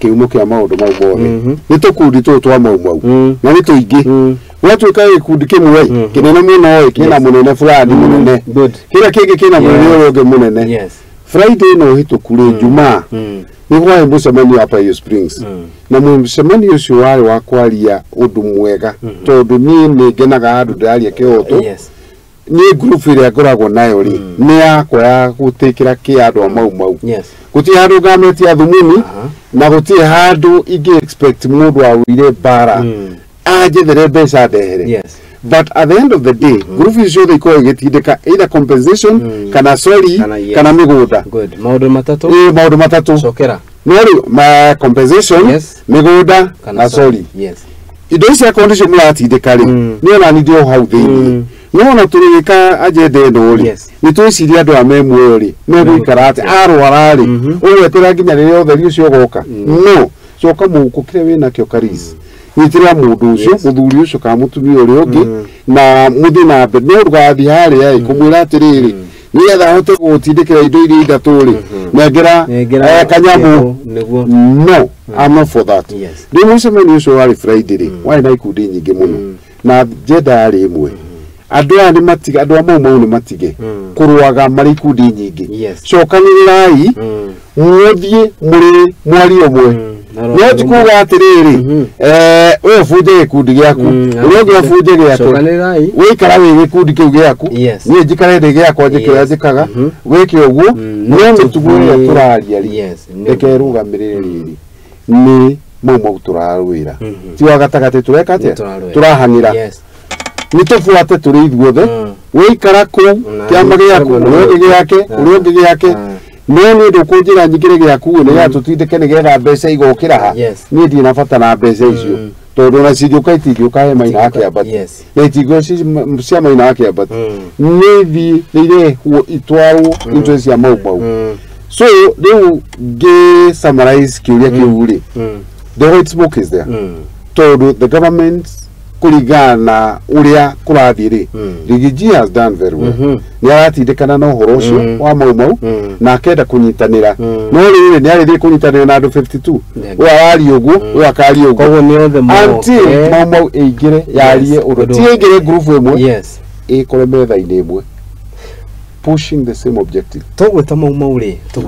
Kĩhumo kĩa maũndũ mau mothe nĩ tũkundi tũtũ twa Mau Mau, na nĩ tũingĩ. Gwatuĩka gĩkundi kĩmwe kĩnene mũno ĩ, kĩna mũnene fulani mũnene, kĩrĩa kĩngĩ kĩna mũnene ũrĩa ũngĩ mũnene. Friday ĩno hĩtũku rĩ, Jumaa, nĩ kwarĩ mũcemanio wa Pio Springs, na mũcemanio ũcio warĩ wa kwaria ũndũ mwega, tondũ niĩ nĩ ngenaga handũ ndĩraria kĩhoto. Niĩ group ĩrĩa ngoragwo nayo rĩ, nĩ yakwa ya gũtĩkĩra kĩ andũ a Mau Mau. Gũtirĩ handũ ngametia thumuni, na gũtirĩ handũ ingĩ expect mũndũ aũire mbara anjethere mbeca ndehere. But at the end of the day, group icio ciothe ikoragwo igĩtindĩka either compensation kana sorry, Kana yes. kana mĩgũnda. Good, maũndũ matatũ. Ĩ, maũndũ matatũ. Cokera. No rĩu ma compensation, mĩgũnda na sorry. Indo ici akorwo nĩcio mũratindĩka rĩ, nĩ ona ni ndĩ o hau thĩiniĩ, no ona tũrĩgĩka agenda ĩno rĩ, nĩ twĩciria andũ aya me muoyo rĩ, megũikara atĩ arwara rĩ, ũgweterera nginya rĩrĩa ũtheri ũcio ũgoka? No coka mũhuko kĩrĩa wĩnakĩo karis, nyitĩrĩra mũndũ ũcio, mũthuri ũcio kana mũtumia ũrĩa ũngĩ, na mũthiĩ na mbere. No ndũgathiĩ harĩa ĩ kũmwĩra atĩrĩrĩ, nĩgetha ahote gũgũtindĩkĩra indo iria ithatũ rĩ, nengera Nengera kanyamũ. Nĩguo. No, I'm not for that. Rĩu mũcemanio ũcio warĩ Friday rĩ, warĩ na ikundi nyingĩ mũno, na agenda yarĩ ĩmwe: andũ aya nĩ matige, andũ a Mau Mau nĩ matige kũrũaga marĩ ikundi nyingĩ. Cokanĩrĩrai, mũthiĩ mũrĩ mwario ũmwe. Na no ti kuga atĩrĩrĩ, we ũbunje gĩkundi gĩaku, ũrĩa ũngĩ abunje gĩake. Cokanĩrĩrai. Wĩikara wĩ gĩkundi kĩu gĩaku, niĩ njikare ndĩ gĩakwa, njĩke ũrĩa njĩkaga, wĩke ũguo. No mĩtugo ĩrĩa tũraria rĩ, reke ĩrũgamĩrĩre rĩrĩ nĩ Mau Mau tũrarũĩra, ti wa gatagatĩ tũreka atĩa? Nĩ tũrarũĩra. Tũrahanĩra. Nĩ tũbuate tũrĩ ithuothe. Wĩikara kũu Na kĩama gĩaku, na- ũrĩa ũngĩ gĩake, ũrĩa ũngĩ gĩake, no nĩ ũndũ ũkũnjĩra nyingĩre gĩaku nĩgetha tũtindĩke nĩgetha mbeca igokĩra ha? Niĩ ndirĩ na bata na mbeca icio, tondũ ona cingĩũka itingĩũka he Maina wa Kĩambati, na itingĩũka cia Maina wa Kĩambati. Nĩ thiĩ nĩ irehwo itwarwo interest cia Mau Mau. So rĩu ngĩ summarize kĩũria kĩu rĩ, the white smoke is there, tondũ the government, kũringana na ũrĩa kũrathiĩ rĩ, Riggy G has done very well. Nĩ aratindĩkana na ũhoro ũcio wa Mau Mau, na akenda kũnyitanĩra. No rĩrĩ, nĩ arĩthiĩ kũnyitanĩra na andũ 52? Ũyũ araria ũguo, ũyũ akaria ũguo. Koguo nĩ othe Until moke. Mau Mau ĩingĩre yarie ũndũ, ũndũ. Ti ĩingĩre ngurubu ĩmwe, ĩkore metha-inĩ ĩmwe pushing the same objective. Tũgwĩta Mau Mau rĩ, tũgwĩta